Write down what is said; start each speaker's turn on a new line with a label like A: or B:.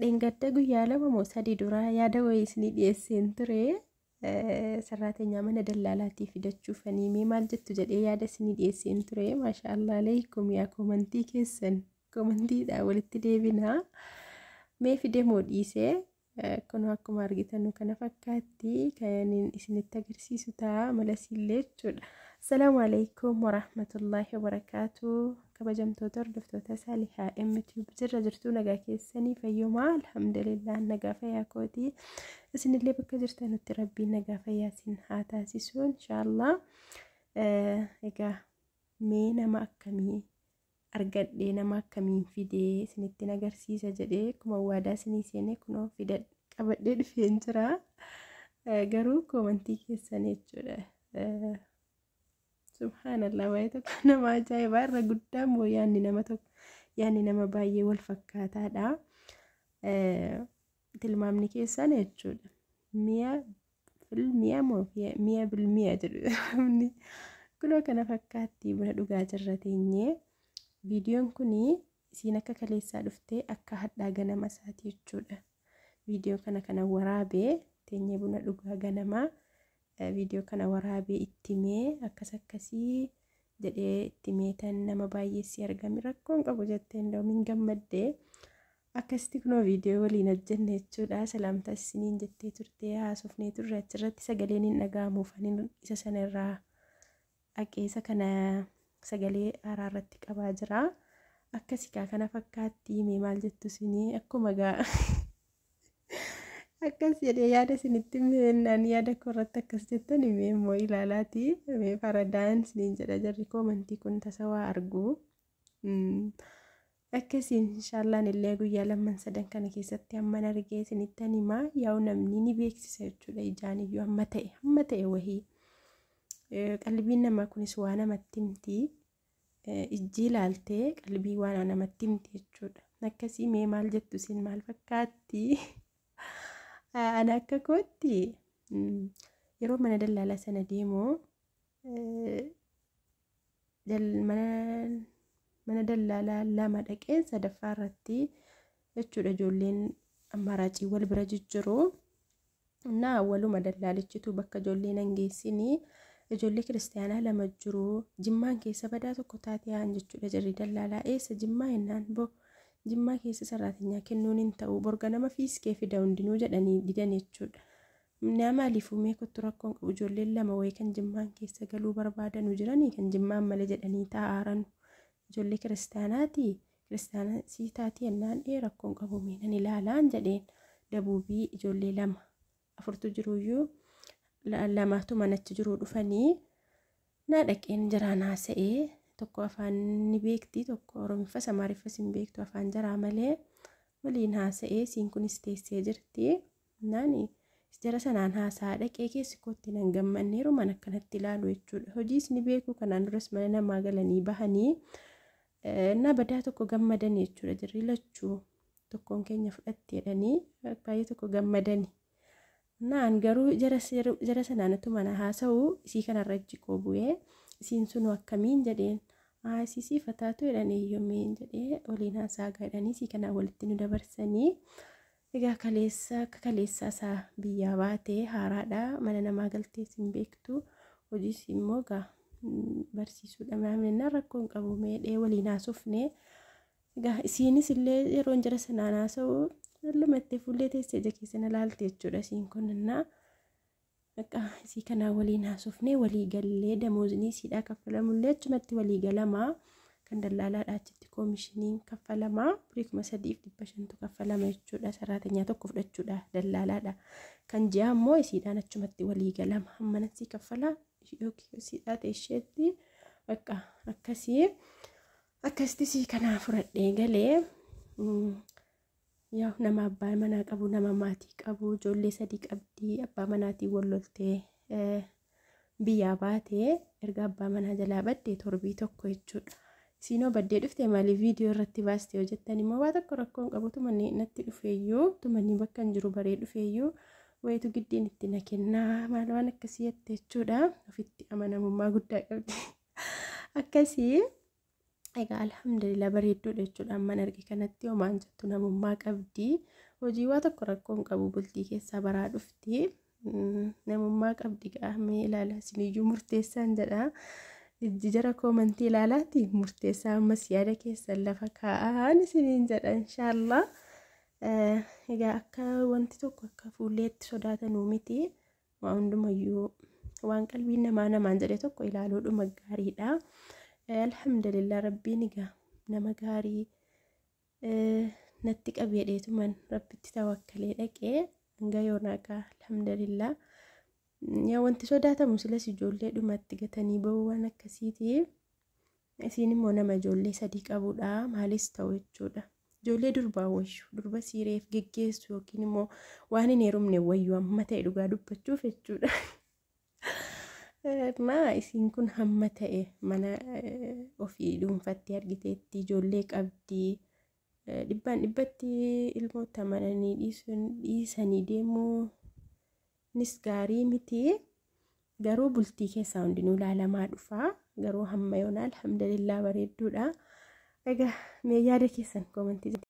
A: Dheengadda guyyaa 2 moo 3 duraa yaada wayii isinii dhiyeesseen ture. Sarraatenyaa mana dallaalaatii fidachuufanii mee maal jettu jedhee yaada isinii dhiyeesseen ture. Maashaallah aleekum yaa koomantii keessan koomantiidhaan walitti deebinaa. Mee fide moo dhiisee? Kun akkuma argitan kana fakkaatti kan isinitti agarsiisu ta'a malasiillee jechuudha. Assalaamu alaikum warahmatullaahi wabarakaatu. Kabajamtoota hordoftoota Saalihaa MTube, jirra jirtuu? Nagaa keessanii? Fayyumaa? Alhamdulillah, nagaa fayyaa kooti. Isinillee bakka jirtanutti Rabbiin nagaa fayyaa isin haa taasisu inshaallah. Egaa mee nama akkamii argadhee, nama akkamiin fidee isinitti agarsiisa jedhee akkuma waadaa isinii seenee kunoo fida qabadhee dhufeen jira. Garuu koomantii keessan jechuudha. Subhaanallah, baay'ee tokko nama ajaa'ibaa. Irra guddaa immoo yaadni nama tokko, yaadni nama baay'ee wal fakkaataadha. Tilmaamni keessan jechuudha. Mi'a filmi'a moo mi'a bilmi'a jedhu namni. Kunoo kana fakkaatti, buna dhugaa jirra teenyee. Viidiyoon kuni isiin akka kaleessaa dhuftee akka hadhaa ganama isaati jechuudha. Viidiyoo kana kana waraabee teenyee buna dhugaa ganamaa viidiyoo kana waraabee itti mee akkas akkasii jedhee itti meetan nama baay'ee si argame rakkoon qabu jetteen doomin gammaddee akkasitti kunoo viidiyoo waliin hojjenne jechuudha. Salaamtaa isiniin jettee turtee, haasofnee turre. Achirratti sagaleen hin dhaga'amuuf isa sana irraa dhaqeessa kana sagalee haaraa irratti qabaa jira. Akkasii kaa kana fakkaatti. Mee maal jettu isinii? Akkuma gaa akkas jedhee yaada isinitti meenaan yaada koo irratti akkas jettan mee immoo ilaalaati. Mee faradaan isiniin jedha, jarri koomantii kun tasa waa argu. Akkasiin inshaallaan illee guyyaa lamman sadan kana keessatti hamman argee isinittan himaa. Yaa'u namni ni beeksisa jechuudha, ijaan iyyuu hamma ta'e wahii. Qalbiin namaa kunis waa namatti himti. Ijji ilaaltee qalbii waan namatti himti jechuudha. Akkasii mee maal jettu isin, maal fakkaatti? Ana akka kootti yeroo mana dallaalaa sana deemu mana dallaalaa lama dhaqeen sadaffaa irratti jechuudha, ijoolleen ammaaraacii wal bira jijjiru. Naa waluma dallaalichitu bakka ijoolleen hangeessinii ijoollee kiristaanaa lama jiru. Jimmaan keessa badaa tokko taate haan jechuudha jarri dallaalaa. Eessa Jimmaa jennaan, bo Jimmaa keessa saraatinyaa kennuun hin ta'u, borga nama fiiskee fida hundinuu jedhanii didan jechuudha. Naa maaliifuu mee kottu, rakkoon qabu, ijoolleen lama wayii kan Jimmaan keessa galuu barbaadanu jiranii kan Jimmaan malee jedhanii taa'aaran. Ijoollee kiristaanaati, kiristaana sii taati jennaan, ee rakkoon qabu, mee nan ilaalaan jedheen. Dabuubii ijoollee lama afurtu jiruyyuu lamaatu manachi jiruu dhufanii naa dhaqeen jaraan haasa'ee. Tokko afaan ni beekti, tokko Oromiffas Amaariffas hin beektu, afaan jaraa malee waliin haasa'ee. Siin kunis teessee jirti. Naani jara sanaan haasaa dhaqee keessi kootti nan gammanneeru mana akkanatti ilaalu jechuudha. Hojiis ni beeku, kanaan duras mana namaa galanii bahanii na badaa tokko gammadan jechuudha. Jarri lachuu tokkoon keenya fudhatte jedhanii baay'ee tokko gammadani. Naan garuu jara sanaan utuma na haasa'u isii kanarra ijji koo bu'ee, isiin sunu akkamiin jedheen. Isii siifataatu jedhan, eeyyameen jedhee waliin haasaa gaadhanii isii kanaan walitti nu dabarsanii. Egaa kaleessa akka kaleessaa isaa biyyaa baatee haaraadha, mana namaa galtees hin beektu, hojiis immoo egaa barsiisuudha maamilnaan rakkoon qabu meedhee waliin haasofne. Egaa isiinis illee yeroon jara sanaan haasa'u lumattee fuullee teessee ija keessa na laalte jechuudha isiin kun. Innaa bakka isii kanaa waliin haasofnee walii gallee, damoozni isiidhaa kaffalamullee achumatti walii galamaa, kan dallaalaadha achitti koomishiniin kaffalamaa, birii 3,500tu kaffalama jechuudha saraatenyaa tokko fudhachuudha dallaalaadha. Kan ji'a immoo isiidhaan achumatti walii galama, hammana sii kaffalaa yookiin isiidhaa ta'e isheetti bakka akkasii akkasitti sii kanaa fudhadhee galee. Yaa nama abbaa manaa qabu, nama maatii qabu, ijoollee sadii qabdii, abbaa manaatiin wal loltee biyyaa baatee erga abbaa manaa jalaa baddee torbii tokko jechuudha. Siinoo baddee dhufte maaliif viidiyoo irratti baaste yoo jettan immoo, waa tokko rakkoon qabu, tumanii natti dhufeeyyuu, tumanii bakka hin jiru baree dhufeeyyuu wayitu giddiin itti na kennaa maal waan akkasii jette jechuudha. Ofitti amanamummaa guddaa qabdi. Akkasii egaa alhamdulillah bareedduudha jechuudha. Amman arge kanatti homaan jettu, namummaa qabdi. Hojii waa tokko rakkoo hin qabu, bultii keessaa baraa dhufti. Namummaa qabdi qaamee ilaala, isiniyyuu murteessaan jedha. Ijji jara koomantii ilaalaati murteessaa, ammas yaada keessan lafa kaa'aan isiniin jedha inshaallah. Egaa akka wanti tokko akka fuulleetti sodaatanuu miti. Waa hundumayyuu waan qalbiin namaa namaan jedhe tokko ilaaluudhuma gaariidha. Alhamdulillah, rabbiin egaa nama gaarii natti qabeedheetuman rabbitti tawakkalee dhaqee hanga yoonaa gaa alhamdulillah. Yaa wanti sodaatamu silas ijoollee dhumatti gatanii bahuu waan akkasiiti. Isiin immoo nama ijoollee 3 qabudha. Maalis ta'u jechuudha. Ijoollee durbaa wayyu, durba siireef geggeessu yookiin immoo waan hin heerumne wayyu amma ta'e dhugaa dubbachuuf jechuudha. Maa isiin kun hamma ta'e mana ofii dhuunfattee argiteetti, ijoollee qabdi. Dhibbaan dhibbatti ilmoota amananii dhiisanii deemuunis gaarii miti. Garuu bultii keessaa hundinuu ilaalamaa dhufa. Garuu hamma yoonaa alhamdulillah bareedduudha. Egaa mee yaada keessan koomantii.